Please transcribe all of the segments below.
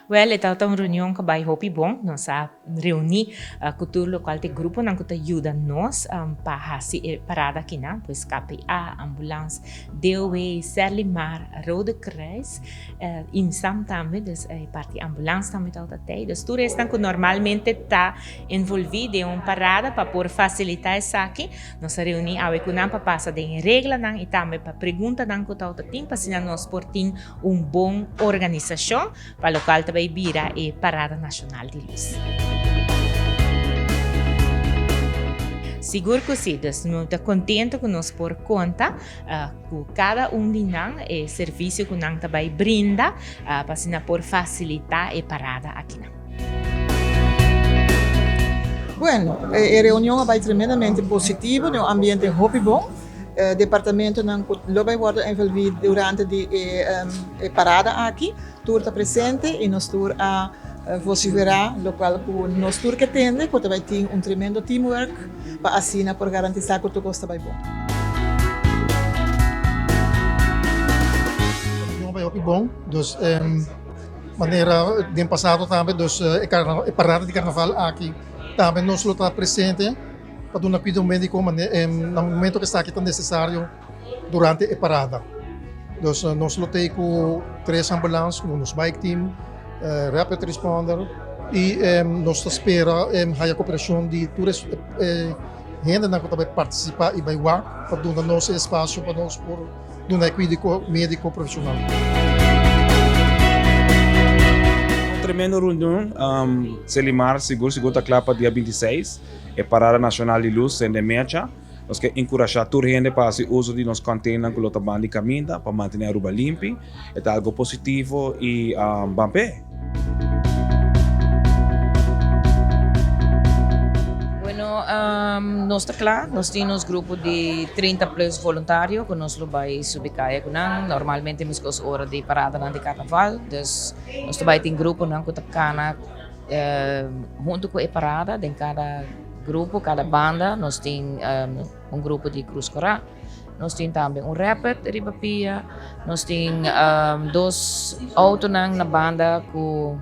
Wèl, e tabata un reunion ku a bai hopi bon. Nos a reuní ku tur lokual ta e gruponan ku ta yuda nos pa hasi e parada akinan, pues KPA, ambulans, DOW, Serlimar, Rode Kruis, INSAM tambe, dus e parti ambulans tambe tabata tei. Dus tur esnan ku normalmente ta envolví den un parada pa por fasilitá esaki, nos a reuní awe ku nan pa pasa den e reglanan i tambe pa preguntanan ku tabata tin pa asina nos por tin Un bon organisashon pa lokual ta bai bira e Parada Nashonal di Lus. Sigur ku si, dus mi ta kontento ku nos por konta ku kada un di nan e servisio ku nan ta bai brinda pa asina por fasilitá e parada akinan. Bueno, e reunion a bai tremendamente positivo, den un ambiente hopi bon. Departamentonan ku lo bai wòrdu envolví durante di e parada aki tur ta presente i nos tur a vosiferá lokual ku nos tur ke tende ku ta bai tin un tremendo teamwork pa asina por garantisá ku tur kos ta bai bon. Reunion a bai hopi bon, dus manera den pasado tambe dus e parada di karnaval aki tambe nos lo ta presente. Pa duna kuido médiko na momento ku esaki ta nesesario durante e parada. Dus nos lo tei ku tres ambulans ku nos bike team, rapid responder i nos ta spera haya koperashon di tur e hendenan ku ta bai partisipá i bai wak pa duna nos e espasio pa nos por duna e kuido médiko profeshonal. Un tremendo reunion, Selimar sigur sigur ta kla pa dia 26. E Parada Nashonal di Lus sende mecha. Nos ke enkurashá tur hende pa hasi uso di nos kònteinernan ku lo ta ban di kaminda pa mantené Aruba limpi. E ta algo positivo i ban p'e. Bueno, nos ta kla. Nos tin nos grupo di 30 plus voluntario ku nos lo bai subi kaya ku nan. Normalmente meskos ora di paradanan di karnaval. Dus nos ta bai tin gruponan ku ta kana. Huntu ku e parada den kada grupo, kada banda nos tin un grupo di Cruz Cora, nos tin tambe un rapid riba pia, nos tin dos autonan na banda ku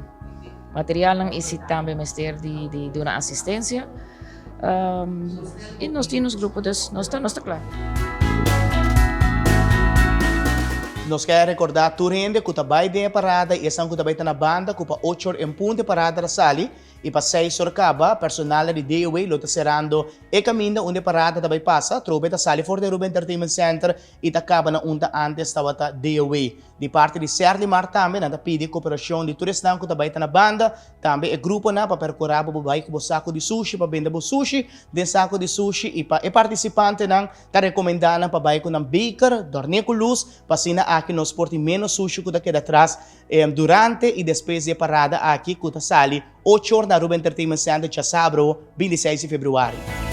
materialnan i si tambe mester di duna asistensia. I nos tin nos grupo dus nos ta nos ta kla. Nos ke rekordá tur hende ku ta bai den e parada i esnan ku ta bai ta na banda ku pa ocho or en punto e parada ta sali i pa seis or kaba personalnan di DOW lo ta serando e kaminda unda e parada ta bai pasa. Trobe ta sali for di Aruba Entertainment Center i ta kaba na unda antes tabata DOW. Di parti di Serlimar tambe nan ta pidi koperashon di tur esnan ku ta bai ta na banda Tambe e gruponan pa percura bo bo bai cu bo saco di sushi pa bende bo sushi den saco di sushi y pa e participantenan ta recomenda nan pa bai cu nan beker dorne cu luz pa asina aki nos por tin menos sushi cu ta keda tras durante y despues di e parada aki cu ta sali ocho or na Aruba Entertainment Center djasabro 26 di februari.